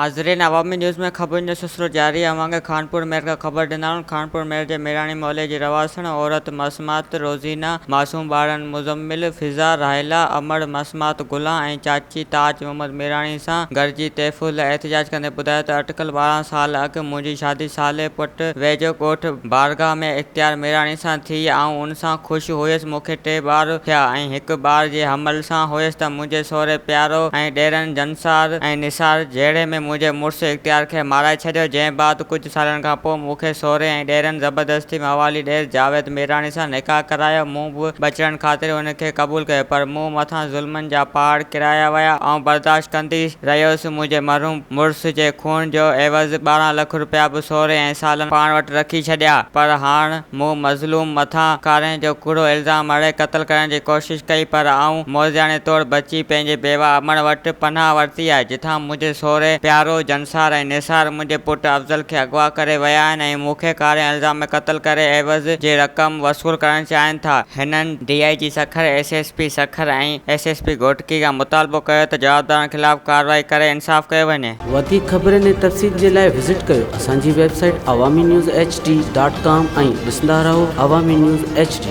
ناظرين عوامي نيوز ۾ خبرن جو سلسلو جاري آهي اوهان کي خانپور مير کان خبر ڏيندا آهيون خانپور مير جي ميراڻي محلي جي رهواسڻ عورت مسمات روزينا معصوم ٻارڙن مزمل فضا راحيلا امڙ مسمات گلان ۽ چاچي تاج محمد ميراڻي سان گڏجي تحفظ لاء احتجاج ڪندي ٻڌايو ته اٽڪل 12 سال اڳ منهنجي شادي صالح پٽ ويجهو ڳوٺ بارگاهه ۾ اختيار ميراڻي سان ٿي آئون ان سان خوش هيس مون کي ٽي ٻار ٿيا ۽ هڪ ٻار جي حمل سان هيس ته منهنجي سهري پيارو ۽ ڏيرن جنسار ۽ نثار جهيڙي ۾ منهنجي مڙس اختيار کي مارائي ڇڏيو، جنهن بعد ڪجهه سالن کان پوء مون کي سهري ۽ ڏيرن زبردستي موالي ڏير جاويد ميراڻي سان نڪاح ڪرايو، مون به ٻچڙن خاطر ان کي قبول ڪيو، پر مون مٿان ظلمن جا پهاڙ ڪيرايا ويا، آئون برداشت ڪندي رهيس، منهنجي مرحوم مڙس جي خون جو عيوض 12 لک روپيا به سهري ۽ سالن پاڻ وٽ رکي ڇڏيا، پر هاڻ مون مظلوم مٿان ڪارنهن جو ڪوڙو الزام هڻي قتل ڪرڻ جي ڪوشش ڪئي پر آئون معجزياڻي طور بچي پنهنجي بيواهه امڙ وٽ پناهه ورتي آهي جتان منهنجي سهري پيارو جنسار ۽ نثار منهنجي پٽ افضل کي اغوا ڪري ويا آهن ۽ مون کي ڪارنهن الزام ۾ قتل ڪري عيوض جي رقم وصول ڪرڻ چاهين ٿا. هنن D I G Sukkur, S S P Sukkur ۽ S S P Ghotki کان مطالبو ڪيو ته جوابدارن خلاف ڪارروائي ڪري انصاف ڪيو وڃي. وڌيڪ خبرن ۽ تفصيل جي لاء وزٽ ڪيو اسان جي website Awami news H D dot com ۽ ڏسندا رهو عوامي نيوز ايڇ ڊي.